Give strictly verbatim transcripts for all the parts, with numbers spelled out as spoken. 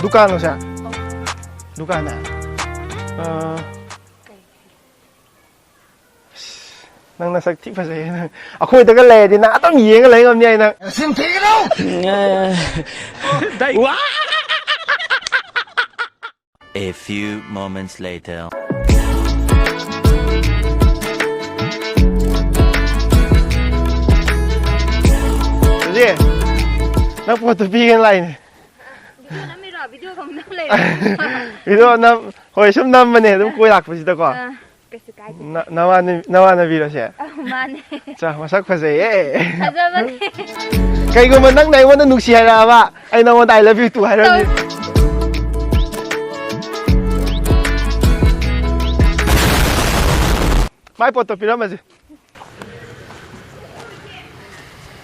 ꯗꯨꯀꯥꯟꯂꯣ ꯁꯦ? ꯗꯨꯀꯥꯟꯅꯦ? ꯑꯥ, ꯑꯁ, ꯅꯪ ꯅꯁꯛ ꯊꯤ ꯐꯖꯩꯌꯦ ꯅꯪ꯫ ꯑꯩꯈꯣꯏꯗꯒ ꯂꯩꯔꯗꯤ ꯅꯪ ꯑꯗꯨꯝ ꯌꯦꯡꯉ ꯂꯩ ꯉꯝꯅꯤ ꯑꯩ ꯅꯪ꯫ ꯅꯆꯤꯟ ꯊꯤꯒꯅꯨ! A few moments later. ꯍꯧꯖꯤꯛ ꯅꯪ ꯄꯣꯠꯇꯨ ꯄꯤꯒꯦꯅ ꯂꯥꯛꯏꯅꯦ꯫ ꯚꯤꯗꯤꯑꯣ ꯅꯝꯃꯤꯔꯣ? ꯚꯤꯗꯤꯑꯣ ꯀꯃꯥꯏꯅ ꯅꯝ ꯂꯩꯔꯣ? ꯚꯤꯗꯤꯑꯣ ꯅꯝ-, ꯍꯣꯏ, ꯁꯨꯝ ꯅꯝꯕꯅꯦ, ꯑꯗꯨꯝ ꯀꯣꯏ ꯂꯥꯛꯄꯁꯤꯗꯀꯣ꯫ ꯑꯥ, ꯀꯩꯁꯨ ꯀꯥꯏꯗꯦ꯫ ꯅ-, ꯅꯃꯥꯟꯅ-, ꯅꯃꯥꯟꯅꯕꯤꯔꯣ ꯁꯦ? ꯑꯧ, ꯃꯥꯅꯦ꯫ ꯆꯥ, ꯃꯁꯛ ꯐꯖꯩꯌꯦ꯫ ꯐꯖꯕꯅꯦ꯫ ꯀꯩꯒꯨꯝꯕ ꯅꯪꯅ ꯑꯩꯉꯣꯟꯗ ꯅꯨꯡꯁꯤ ꯍꯥꯏꯔꯛꯑꯕ, ꯑꯩ ꯅꯉꯣꯟꯗ "I love you too" ꯍꯥꯏꯔꯝꯅꯤ꯫ ꯇꯧ꯫ ꯃꯥꯏ ꯄꯣꯠꯇꯣ ꯄꯤꯔꯝꯃꯁꯤ꯫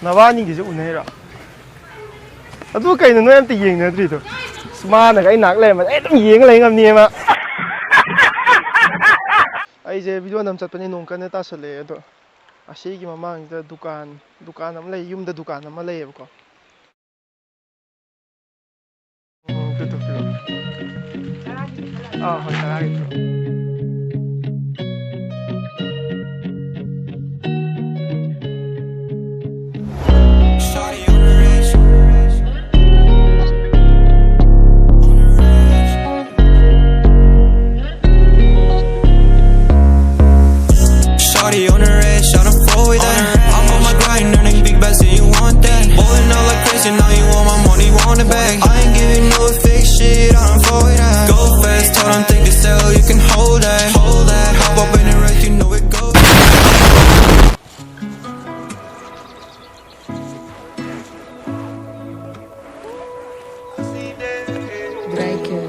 ꯅꯕꯥꯅꯤꯒꯤꯁꯦ ꯎꯅꯩꯔꯣ? ꯑꯗꯨ ꯀꯩꯅꯣ ꯅꯣꯏ ꯑꯝꯇ ꯌꯦꯡꯅꯗ꯭ꯔꯤꯗꯣ? ꯑꯁ, ꯃꯥꯅꯒ ꯑꯩ ꯅꯥꯛ ꯂꯩꯔꯝꯃꯗꯤ ꯑꯩ ꯑꯗꯨꯝ ꯌꯦꯡꯉ ꯂꯩ ꯉꯝꯅꯤꯌꯦ ꯃꯥ꯫ ꯑꯩꯁꯦ ꯚꯤꯗꯤꯑꯣ ꯅꯝ ꯆꯠꯄꯅꯦ, ꯅꯣꯡ ꯀꯟꯅ ꯇꯥꯁꯜꯂꯛꯑꯦ꯫ ꯑꯗꯣ ꯑꯁꯤꯒꯤ ꯃꯃꯥꯡꯁꯤꯗ ꯗꯨꯀꯥꯟ, ꯗꯨꯀꯥꯟ ꯑꯃ ꯂꯩ, ꯌꯨꯝꯗ ꯗꯨꯀꯥꯟ ꯑꯃ ꯂꯩꯌꯦꯕꯀꯣ꯫ ꯎꯝ, ꯄꯤꯔꯛꯑꯣ, ꯄꯤꯔꯛꯑꯣ꯫ ꯑꯥ, ꯍꯣꯏ, ꯇꯔꯥꯒꯤ ꯄꯤꯔꯛꯑꯣ꯫ Shawty on the red, shot a four with that. I'm on my grind, earning big bands, and you want that. Ballin' out like crazy, now you want my money, want it back. I ain't giving no fake shit, I don't fall with that. Go fast, tell them take the cell, you can hold that. Hold that, hop up in the race, you know it go. Break it.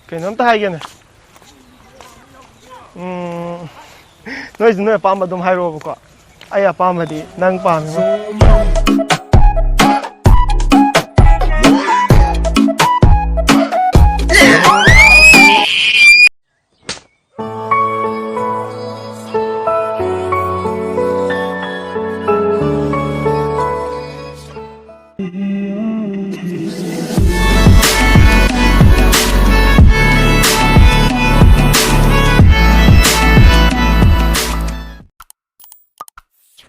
ꯀꯩꯅꯣꯝꯇ ꯍꯥꯏꯒꯦꯅꯦ꯫ ꯎꯝ, ꯅꯣꯏꯁꯨ ꯅꯣꯏ ꯑꯄꯥꯝꯕ ꯑꯗꯨꯝ ꯍꯥꯏꯔꯛꯑꯣꯕꯀꯣ꯫ ꯑꯩ ꯑꯄꯥꯝꯕꯗꯤ ꯅꯪ ꯄꯥꯝꯃꯦꯕ꯫